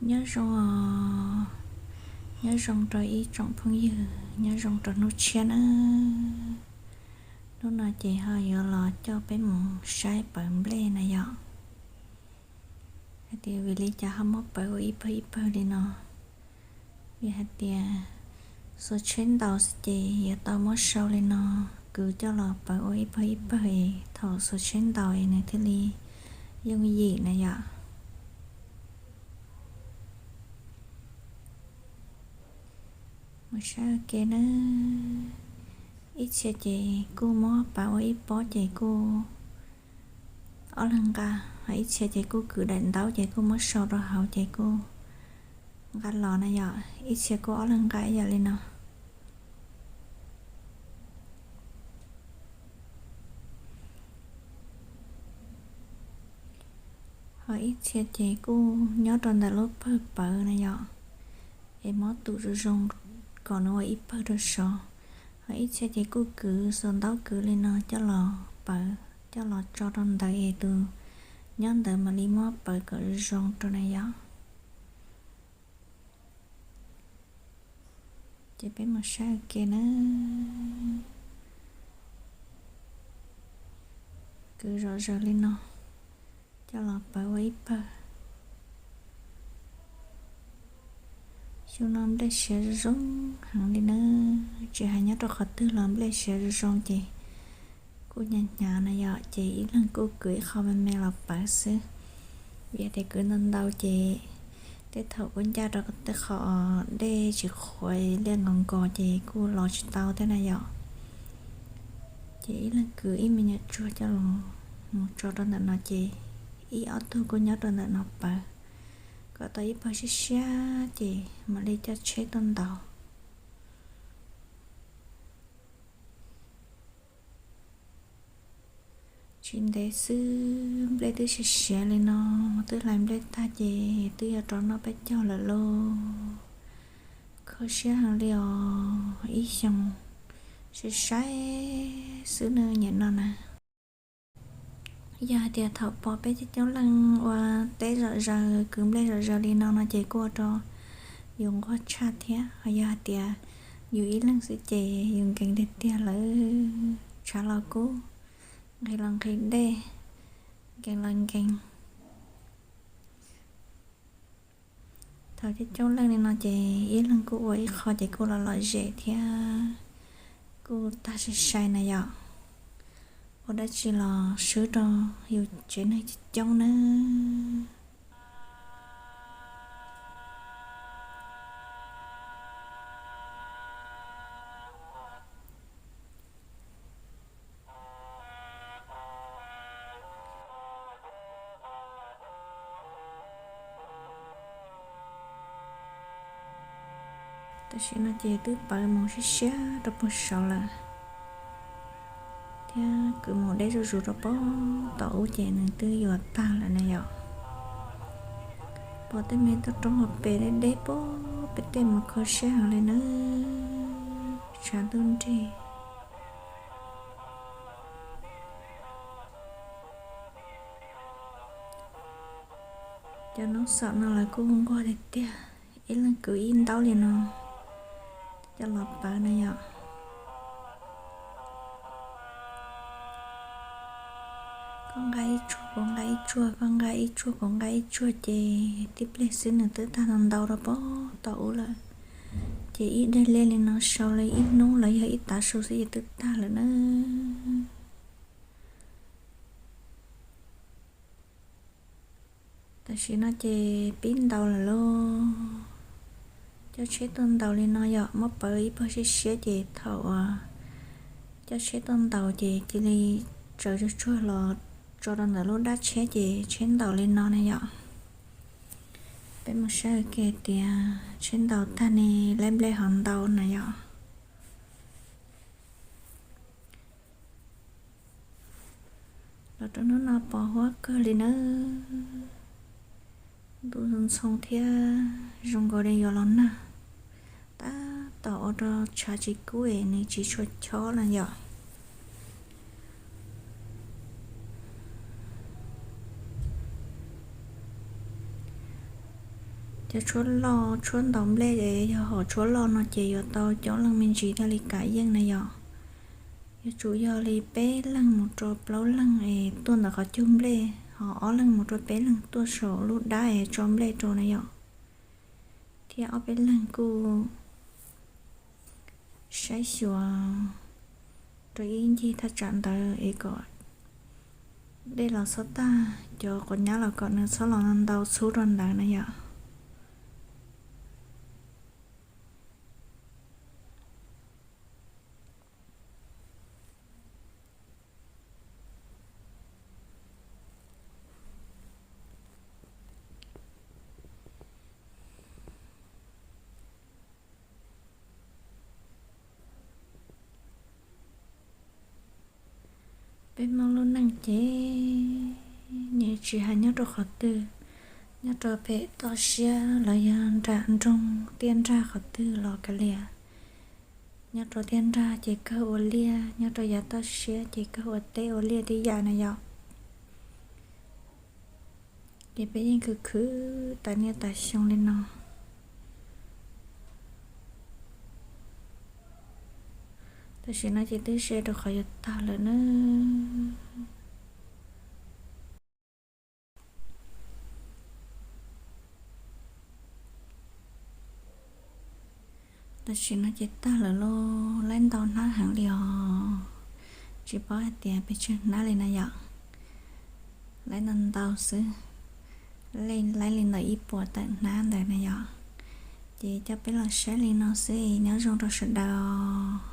Nyob zoo, nyob zoo rau ib tsoom phooj ywg, nyob zoo rau hnub tshiab na. Hnub no ces ho yuav los coj peb mus saib pawv nplej na yom. Hais tias vim li cas ho muab pawv ua ib pawg ib pawg li no? Vim hais tias xuas tsheb ntaus xwb ces yuav tau muab sau li no, kwv coj los pawv ua ib pawg ib pawg es thaum xuas tsheb ntaus es nws thiaj li yooj yim na yom. Mus saib ua ke na. Ib txhia ces kuj muab pawv ua ib pob ces kuj ob leeg nqa, ho ib txhia ces kuj kwv daim ntaub ces kuj muab sau rau hauv ces kuj nqa los na yom. Ib txhia kuj ob leeg nqa ib yam li no. Ho ib txhia ces kuj nyob rau ntawm lub pawg pawv na yom, es muab tum zoo zoo kom nws ua ib pawg rau saud. Ho ib txhia ces kuj kwv xuas ntaub kwv li no coj los pawv, coj los tso rau ntawd es tus nyob ntawd mam li muab pawv kom zoo zoo rau na yom. Ces peb mus saib ua ke na. Kwv zom zaws li no, coj los pawv ua ib pawg. Xyoo no nplej siav zoo zoo heev li na, tsis hais nyob rau qhov twg los nplej siav zoo zoo ces kuj hnyav hnyav na yom, ces ib leeg kuj kwv ib qho me me los pawv xwb. Vim tias kwv ntau ntau ces tej thaum kuj ncaj rau tej qho dej tsis qhuav liaj nkaus nkaus ces kuj los tsis tau thiab na yom. Ces ib leeg kwv ib me nyuam tsuag coj los mus tso rau ntawm no ces ib ob tug kuj nyob rau ntawm no pawv kom tau ib pawg siab siab ces mam li coj tsheb tuaj ntaus. Tsis ntev xwb nplej twb siav siav li no, twb hlais nplej tag ces twb yuav rov noj peb caug lawm lauj. Kho siab heev li os, ib xyoos sai sai xwb ne, niaj no na. Yog hais tias thaum pom peb coob coob leej ua teb zom zaws kwv nplej zom zaws li no no ces kuj ua rau yus nquag tshaj thiab. Ho yog hais tias yus ib leeg xwb ces yus nkees tiag tiag lawm, tshav los kub, nqhis los nqhis dej, nkees los nkees. Thaum coob coob leej li no ces ib leeg kuj ua ib qho ces kuj los lom zem thiab kuj tag sai sai na yom. Ua dab tsi los swb rau yus tsev neeg coob coob nawb. Tam sim no ces twb pawv mus siab siab rau puag saud lawm, thiab kwv mus deb zuj zus rau puag tom ub ces nws twb yuav tag lawm na yom. Pom tej me toj roob hauv pes deb deb puag pem tej mas kho siab heev li na, tshav ntuj nrig. Cov noob xom no lawv kuj nquag tiag tiag, ib leeg kwv ib ntaub li no coj los pawv na yom. Koj nqa ib tsuag kuv nqa ib tsuag, koj nqa ib tsuag kuv nqa ib tsuag ces tib pliag xwb nws twb tag ntau ntau rau puag tom ub lawm. Ces ib daim liaj li no sau li ib hnub los yog ib tav su xwb ces twb tag lawm na. Tam sim no ces pib ntaus lawm lauj. Coj tsheb tuaj ntaus li no yom, muab pawv ib pawg siab siab ces thaum uas coj tsheb tuaj ntaus ces cia li tsaws tsuag tsuag los tso rau ntawm lub dab tsheb ces tsheb ntaus li no na yom. Peb mus saib ua ke tias tsheb ntaus tag ne, lab nplej ho ntau na yom. Los rau hnub no pos huab kawg li nawb. Ntuj ntxhoo thiab zoo nkaus li yuav los nag. Tab tom ua rau tshav tsis kub es nws tsis tshua chob na yom. Cov tshuab loj tshuab ntaus nplej es yog hom tshuab loj no ces yuav tau coob leej me ntsis thiaj li kam yeej na yom. Yuav tsum yog li peb leeg mus rau plaub leeg es tuaj ntawm qhov cug nplej, ho ob leeg mus rau peb leeg tuaj saum lub dab es tso nplej rau na yom. Thiab ob peb leeg kuj saib xyuas rau ib ncig thaj tsam ntawd es kom dej los txhob tag, cov quav nyab los kom nws txhob los ntau txhub rau ntawd na yom. Peb Hmoob lub neej ces nyias tsis hais nyob rau qhov twg, nyob rau pem toj siab los yog nram nroog tiaj nrag qhov twg los kav liam, nyob rau tiaj nrag ces kawg ua liaj, nyob rau yav toj siab ces kawg ua teb ua liaj tib yam na yom. Ces peb yeej khwv khwv tas niaj tas xyoo li no. Tam sim no ces twb ze rau qhov yuav tag lawm na. Tam sim no ces tag lawm lauj, laib ntau hnab heev li os. Tsis paub hais tias pes tsawg hnab li na yom. Laib ntau ntau xwb, laib li ntawm ib puas tawm hnab ntawd na yom. Ces coj peb los saib li no xwb, nyob zoo rau sawv daws.